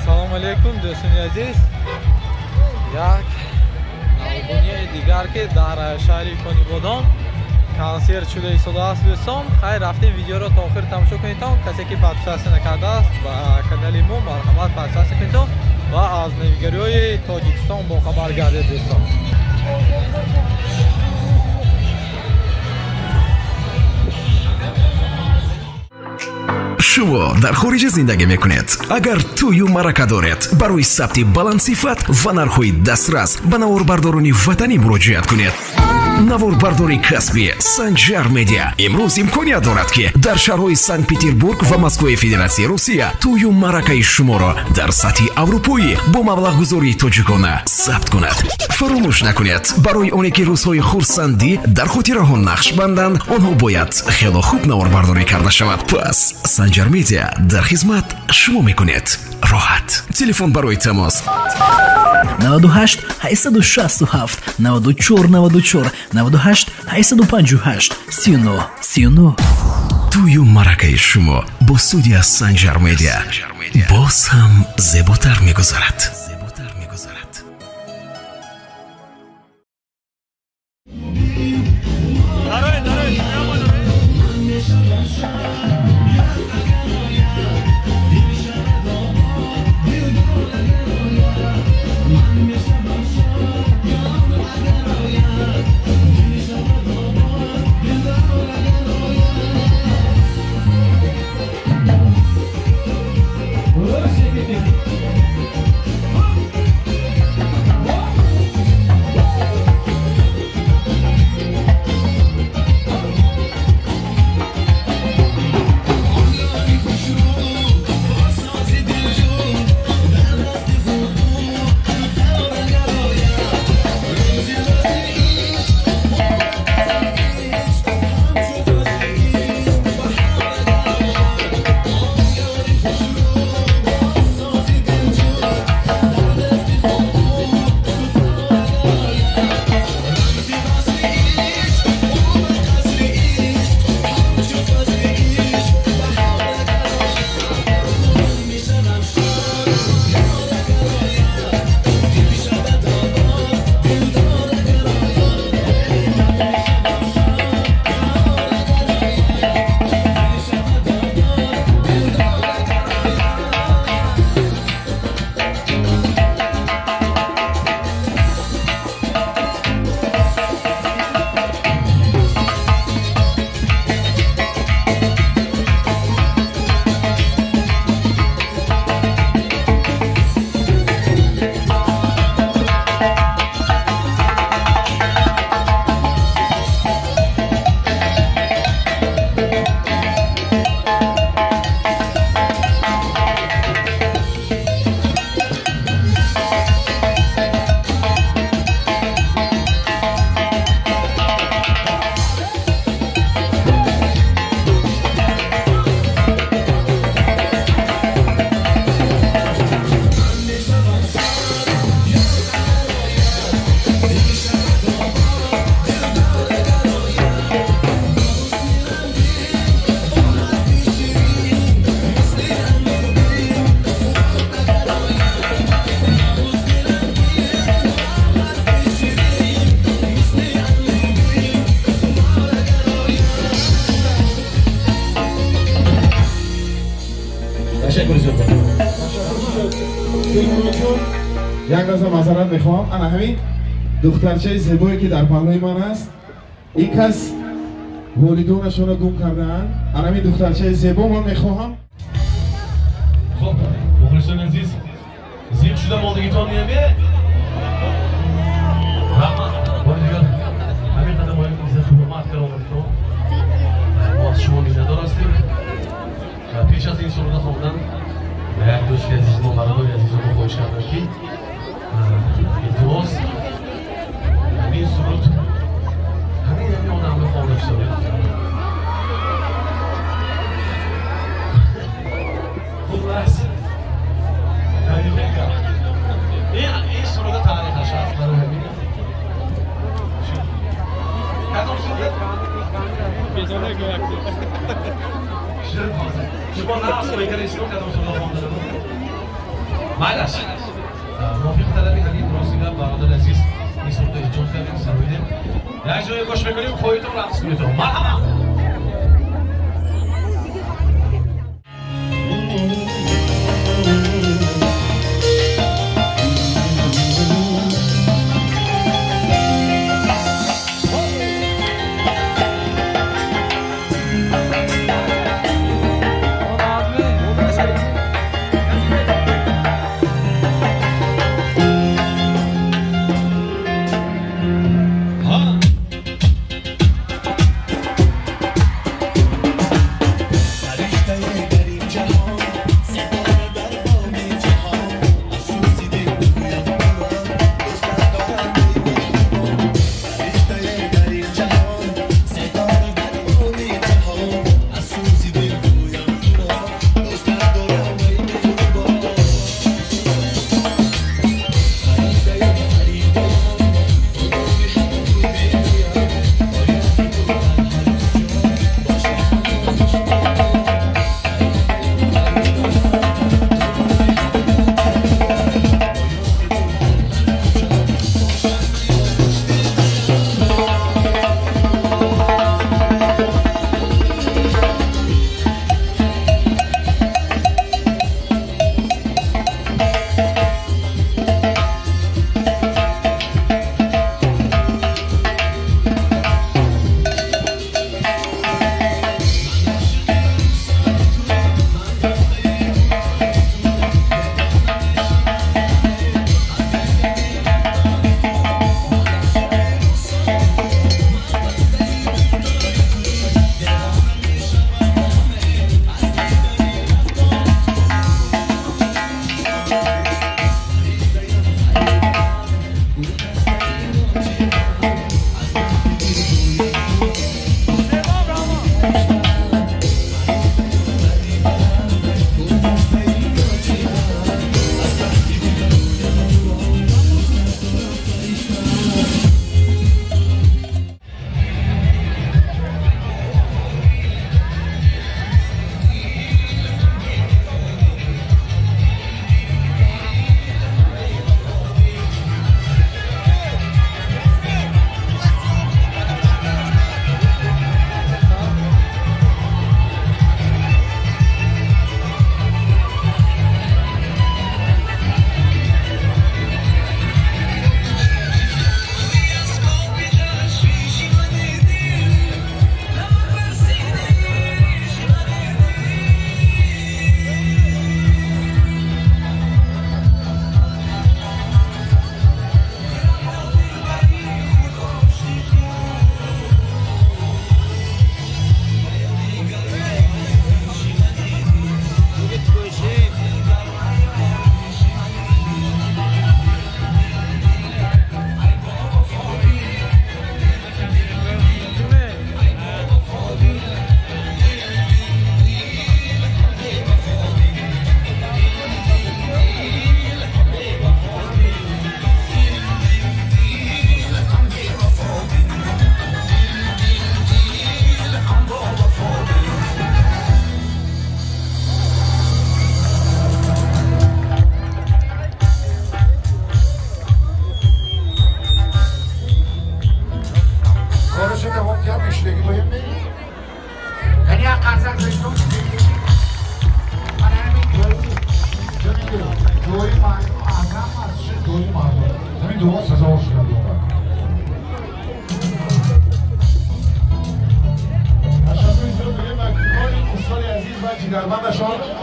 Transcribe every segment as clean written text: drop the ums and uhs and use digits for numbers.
Салом алейкум, дӯстони азиз. Як навгонии дигар, ки дар шаҳри Конибодом консерт шуда истодааст, дӯстон. Хайр, рафтем, видеоро то охир тамошо кунедтон. Касе ки подписаться накардааст ба канали мо, марҳамат, подписаться кунедтон ва аз навигариҳои Тоҷикистон бохабар гардед, дӯстон. Шумо дар хориҷа зиндагӣ мекунед. Агар тӯю маърака доред, барои сабти баландсифат ва нархҳои дастрас ба наворбардорони ватанӣ муроҷиат кунед. Наворбардори касбӣ Санҷар Медиа имрӯз имконият дорад, ки дар шаҳрҳои Санкт Петербург ва Москваи Федератсияи Русия тӯю маъракаи шуморо дар сатҳи аврупоӣ бо маблағгузории тоҷикона сабт кунад. Фаромӯш накунед, барои оне ки рӯзҳои хурсандӣ дар хотираҳо нақш банданд, онҳо бояд хело хуб наворбардорӣ карда шавад. Пас Санҷар Медиа дар хизмат шумо мекунед роҳат. Телефон барои тамос 98 867 94 94 98 858 39 39. Тӯю маъракаи шумо бо студия Санҷар Медиа боз ҳам зеботар мегузарад. Як лаҳза маъзарат мехоҳам. Ана ҳамин духтарчаи зебое, ки дар паҳлӯи ман аст, ин кас волидонашонро гум кардаанд. Ана ҳамин духтарчаи зебо ман мехоҳам. Хуб, мухлисони азиз, зиқ шуда мондагитон неме? Раҳмат. Бори дигар ҳамин қадар мои иззату ҳурмат карда омадитон. Мо аз шумо миннатдор ҳастем. Пеш аз ин суруда хондан ба як дӯсти азизмо, бародари азизмо хоҳиш кардам, ки илтимос, ҳамин суруд ҳамин одамро хонда бисоред. Хуллас, таърихи гап. Ин суруда таърихаш аст барои ҳамин. Кадом суруд? Шумо нақс мекардед, кадом суруда хонда? Майлаш. Мувофиқи талаби ҳамин рости гап бародари азиз ин суруда эҷод кардем, сароидем. Як ҷое гӯш мекунем, хоҳитон рақс кунедон. Марҳамат.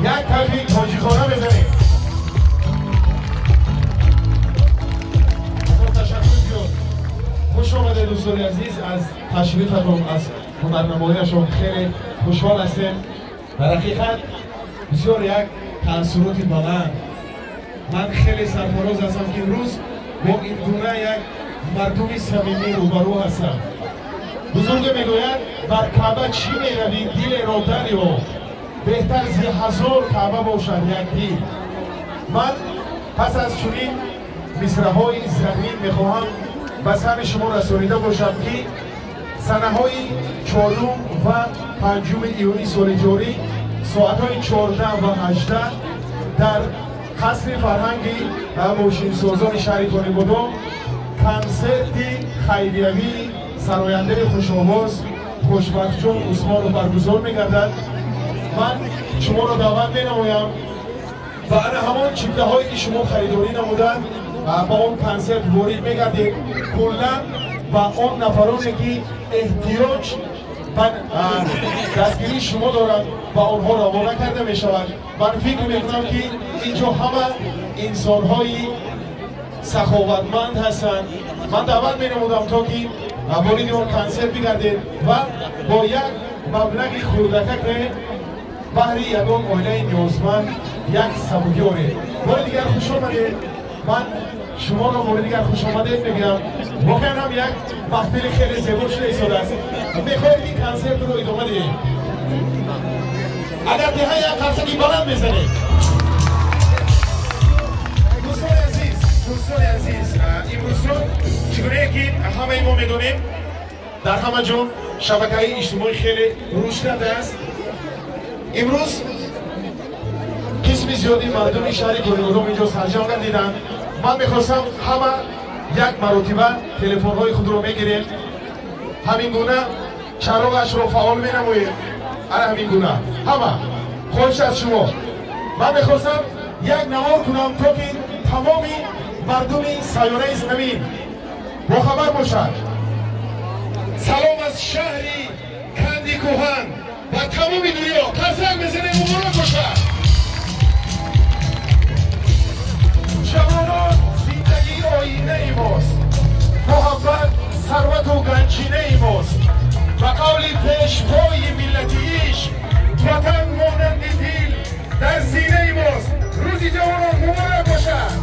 Як кафи тоҷикона мезанем. Ташаккур зиёд. Хуш омадед дӯстони азиз, аз ташрифатон, аз ҳунарнамоиашон хеле хушҳол ҳастем. Дар ҳақиқат бисёр як таассуроти баланд. Ман хеле сарфароз ҳастам, ки имрӯз бо ин гуна як мардуми самимӣ рӯбарӯ ҳастам. Бузурге мегӯяд, бар Каъба чӣ меравӣ, дилеро дарёб, беҳтар зи ҳазор Каъба бошад як дил. Ман пас аз чунин мисраҳои заррин мехоҳам ба самъи шумо расонида бошам, ки санаҳои 4 ва 5 июни соли ҷорӣ соатҳои 14 ва 18 дар қасри фарҳанги мошинсозони шаҳри Конибодом консерти хайриявии сарояндаи хушовоз Хушбахтҷон Усмонов баргузор мегардад. Ман шуморо даъват менамоям ва ана ҳамон чиптаҳое ки шумо харидорӣ намуданд ба он консерт ворид мегардед. Куллан ба он нафароне ки эҳтиёҷ ба дастгирии шумо доранд ба онҳо равона карда мешавад. Ман фикр мекунам ки инҷо ҳама инсонҳои саховатманд ҳастанд. Ман даъват менамудам то ки вориди он консерт бигардед ва бо як маблағи хурдакаке баҳри ягон оилаи ниёзманд як сабукӣ оред. Бори дигар хуш омадед. Ман шуморо бори дигар хуш омадед мегӯям. Воқеан ҳам як маҳфили хеле зебо шуда истодааст. Мехоҳем ин консертро идома диҳем. Агар диҳа як қарсаки баланд мезанед. Дӯстони азиз, дӯстони азиз, имрӯзро чигунае ки ҳамаи мо медонем, дар ҳама ҷо шабакаи иҷтимоӣ хеле рушд кардааст. Имрӯз қисми зиёди мардуми шаҳри Конибодом инҷо сарҷамъ гардиданд. Ман мехостам ҳама як маротиба телефонҳои худро мегирем, ҳамин гуна чароғашро фаъол менамоем. Ана ҳамин гуна ҳама хоҳиш аз шумо. Ман мехостам як навор кунам то ки тамоми мардуми сайёраи замин бохабар бошад. Салом аз шаҳри Канди Кӯҳан ба тамоми дунё. Қарсак мезанем, муборак бошад. Ҷавонон зиндагии оинаи мост, муҳаббат сарвату ганҷинаи мост. Ба қавли пешвои миллати ишқ, ватан монанди дил дар синаи мост. Рӯзи ҷавонон муборак бошад.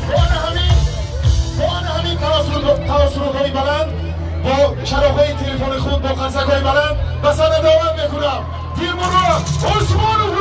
Бо ана ҳамин тавассулотҳои баланд, бо чароғҳои телефони худ, бо қарсакҳои баланд ба саҳна даъват мекунам Дилмурод Усмоновро.